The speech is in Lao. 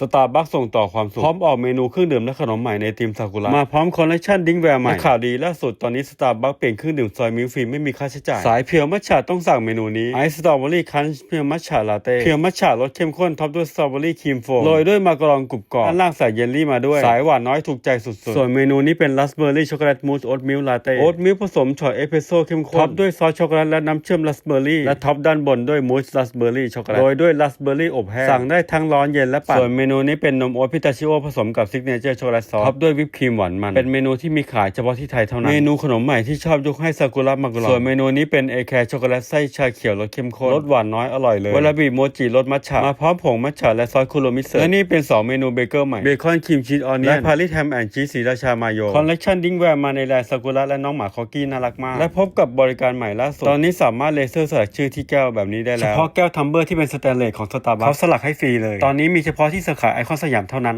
Starbucks ສົ່ງຕໍ່ຄວາມສຸກ ພ້ອມອອກເມນູເຄື່ອງດື່ມ ແລະ ຂະໜົມໃໝ່ໃນທີມຊາກຸຣະ ມາພ້ອມຄອນເລກຊັນ Drink Where ໃໝ່ ແລະ ຂ່າວດີລ່າສຸດ ຕອນນີ້ Starbucks ປ່ຽນເຄື່ອງດື່ມຊອຍມິລຟຣີ ໄມ່ມີຄ່າໃຊ້ຈ່າຍ. ສາຍ Pure Matcha ຕ້ອງສັ່ງເມນູນີ້ Ice Strawberry Crunch Pure Matcha Latte Pure Matcha ລົດເຂັ້ມຂຸ້ນ ທັອບດ້ວຍ Strawberry Cream Foam ໂລຍດ້ວຍມາກາລອງ ກຣອບໆ ດ້ານລ່າງໃສ່ເຢລລີມາດ້ວຍ. ສາຍຫວານນ້ອຍ ຖືກໃຈສຸດໆ. ສ່ວນເມນູນີ້ເປັນ Raspberry Chocolate Mousse Oat Milk Latte Oat Milk ຜົສົມຊອຍ Espresso ເຂັ້ມຂຸ້ນ ທັອບດ້ວຍຊອສຊັອກໂກແລັດ ແລະ ນ້ຳເຊື່ອມ Raspberry ແລະ ທັອບດ້ານບົນດ້ວຍມູສ Raspberry Chocolate ໂລຍດ້ວຍ Raspberry ອົບແຫ້ງ. ສັ່ງໄດ້ທັງຮ້ອນເຢັນ ແລະ ປັ່ນ. ສ່ວນເມນູນີ້ເປັນນົມໂອດ Pistachio ຜົສົມກັບ Signature Chocolate Sauce ທັອບດ້ວຍວິບຄຣີມຫວານມັນ. ເປັນເມນູທີ່ມີຂາຍສະເພາະທີ່ໄທເທົ່ານັ້ນ. ເມນູຂະໜົມໃໝ່ທີ່ຊອບຍົກໃຫ້ຊາກຸຣະ ມາກາລອງ. ສ່ວນເມນູນີ້ເປັນ Eclair Chocolate ໄສ້ຊາຂຽວລົດເຂັ້ມຂຸ້ນ ລົດຫວານນ້ອຍ ອະລ່ອຍເລີຍ. Wallaby Mochi ລົດມັດຈະ ມາພ້ອມຜົງມັດຈະ ແລະ ຊອສຄຸໂຣມິເສີ. ແລະ ນີ້ເປັນສອງເມນູ Bagel ໃໝ່ Bacon Cream Cheese Onion ແລະ Paris Ham and Cheese ສີລາຊາມາໂຍ. ຄອນເລກຊັນ Drink Where ມາໃນລາຍຊາກຸຣະ ແລະ ນ້ອງໝາຄໍກີ້ ໜ້າລັກມາກ ແລະ ພົບກັບບໍລິການໃໝ່ລ່າສຸດ. ຕອນນີ້ສາມາດເລເຊີສະຫຼັກຊື່ທີ່ແກ້ວແບບນີ້ໄດ້ແລ້ວ. ສະເພາະແກ້ວ Tumbler ທີ່ເປັນ stainless ຂອງ Starbucks ເຂົາສະຫຼັກໃຫ້ຟຣີເລີຍ. ຕອນນີ້ມີສະເພາະທີ່ສາຂາໄອຄອນສະຫຍາມເທົ່ານັ້ນ.